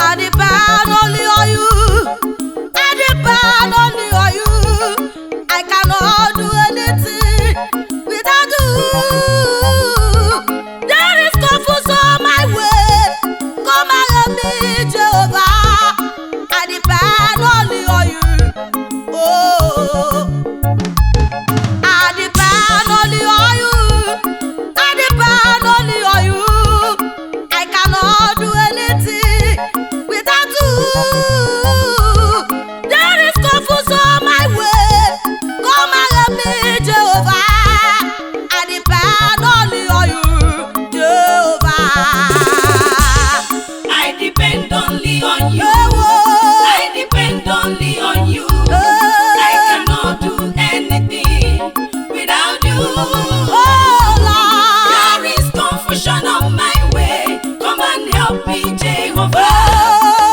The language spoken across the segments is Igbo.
I depend only on you. I depend only on you. I cannot do anything without you. There is confusion on my way. Come and help me, Jehovah. I depend only on you. Oh. I depend only on you. I depend only on you. I cannot do anything without you. There is confusion on my way. Come and help me, Jehovah. I depend only on you, Jehovah. I depend only on you. Oh, I depend only on you. I cannot do anything without you. oh, Lord. There is confusion on my way. Come and help me, Jehovah.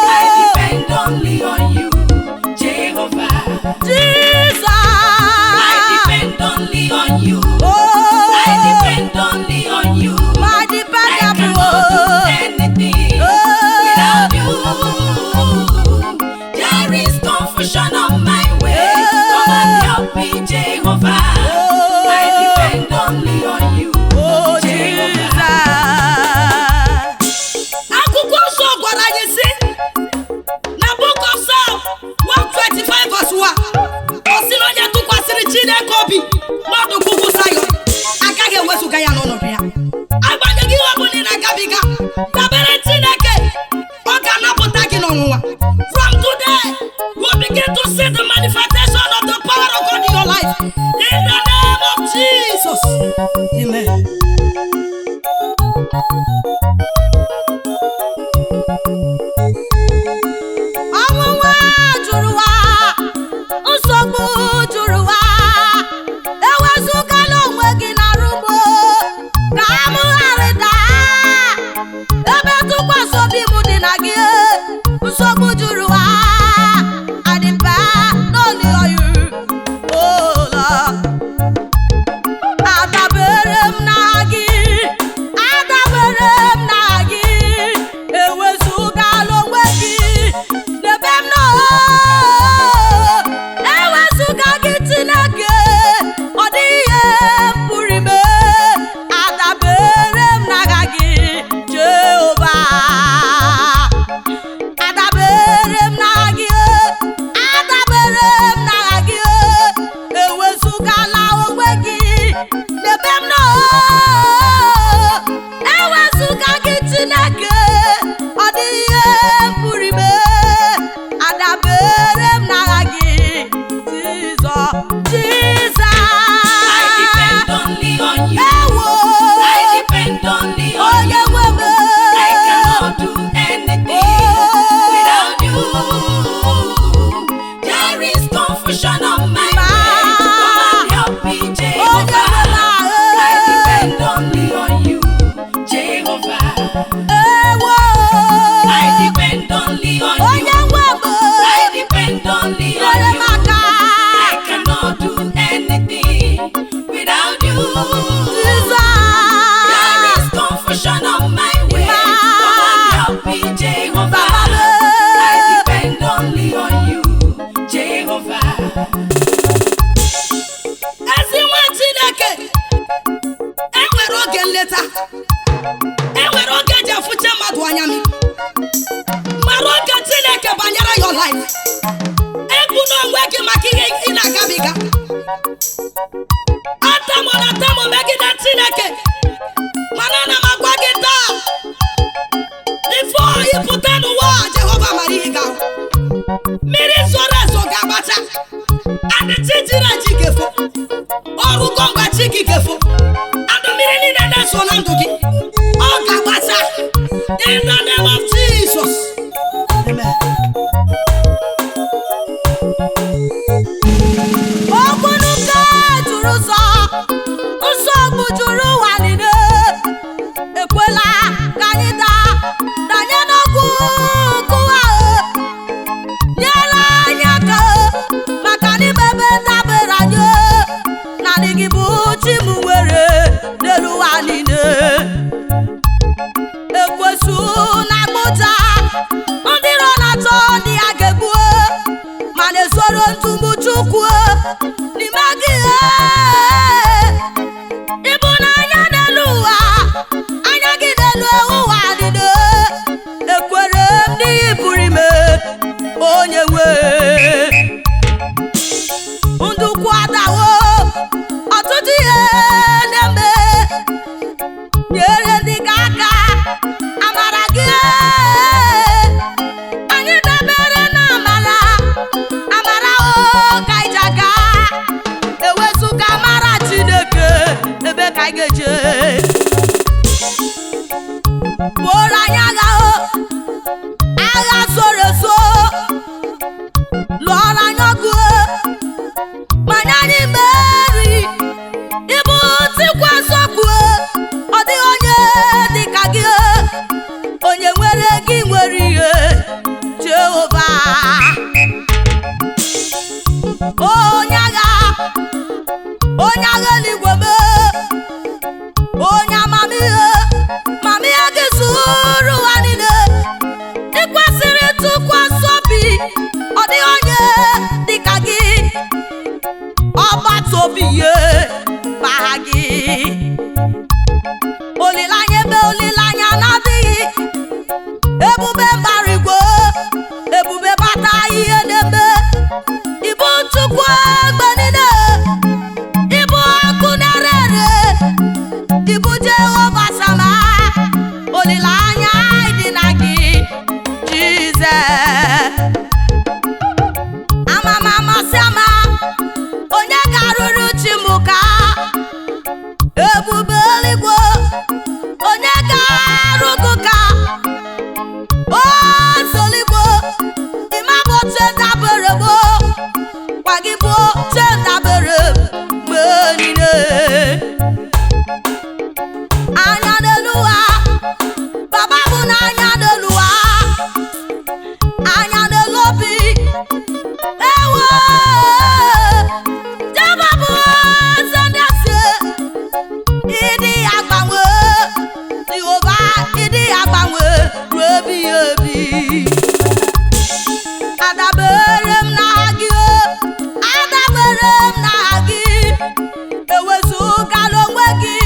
I depend only on you, Jehovah. Jesus. I depend only on you. Oh, I depend only on you. my I dependable. cannot do anything without you. There is confusion on my way. Come and help me, Jehovah. I depend only on you, Oh, Jehovah. Jesus. Akwụkwọ nsọ gwara anyị sị na Book of Psalm 125 verse 1, ọ sị na onye tụkwasịrị Chineke obi n'ọdụ ugwu Zayọn agaghị ewezụga ya n'ọnọdụ ya. Agbanyeghị ihe ọ bụla ị na-agabiga, dabere Chineke, ọ ga-anapụta gị n'ọnwụnwa. From today, you begin to see the manifestation of the power of God in your life. In the name of Jesus. Amen. Ọnwụnwa jụrụ ụwa, nsogbu jụrụ ụwa, ewezụgala onwe gị n'arụ ugbo ka m ghara ịda. Ebe tụkwasị obi m dị na gị, nsogbu jụrụ ụwa, I depend only on you, oh Lord. Adabere m na gị, adabere m na gị, ewezụgala onwe gị n'ebe m nọ. Ewezụga gị Chineke, ọ dịghị ihe m pụrụ ime. Adabere m n'aka gị, Jehova. Adabere m na gị, adabere m na gị, ewezụgala onwe gị n'ebe m nọ. Ewezụga gị Chineke, ọ dịghị ihe m pụrụ ime. Adabere m na gị, Jizọs, Jizọs. I depend only on you. Ewo, I depend only on onye you. nwe m. I cannot do anything without you. There is confusion on my way. Come and help me, Onye Jehovah. nwe m. I depend only on you, Jehovah. Ewo. I depend only on you. Onye nwe m. I depend only on Nyere m you. aka. I cannot do anything without you. Jizọs. There is confusion on my way. Come and help me, Jehovah. Baba m. I depend only on you, Jehovah. Ezi nwa Chineke, e nwere oge nleta, e nwere oge eji afụcha mmadụ anya mmiri, mara oge Chineke banyere your life. Egwu n'onwe gị maka ihe ị na-agabiga. Atamụ na atamụ megide Chineke, mana ana m agwa gị taa, before ị pụta n'ụwa a, Jehova mara ihe ị ga-ahụ. Mmiri zoro ezo ga-agbacha, adịtị jiri eji ga-efo, ọrụgo mgbe chi gị ga-efo, andụ mmiri niile na-eso na ndụ gị, ọ ga-agbacha in the name of Jesus. Amen. Okwu n'ụka juru ụzọ. Onye agha eluigwe mee, onye amamihe, mamihe gị zuru ụwa niile. Ị kwesịrị ntụkwasị obi, ọ dịghị onye dịka gị. Ọgbata obi ye gbagha gị. Olileanya ebe olileanya na-adịghị, ebube mbara igwe, ebube bata ihe na-eme. Ịbụ Chukwu egbe niile, ịbụ ọkụ na-ere ere, ịbụ Jehova Sama, olileanya anyị dị na gị, Jizọs. Ama m amasị ama, onye ga-arụrụ chi m ka ebube eluigwe, onye ga-arụ gị ka ozoligbo ịmabụ oche ndabere gbo gwa gị bụ oche ndabere mgbe niile. Anya n'elu ụwa, baba bụ n'anya n'elu ụwa, anya n'elu obi, ewo Jehova bụ eze ndị eze, ịdị ya gbanwe, Jehova ịdị ya gbanwe ruo ebighị ebi. Adabere m na gị, adabere m na gị, ewezugala onwe gị.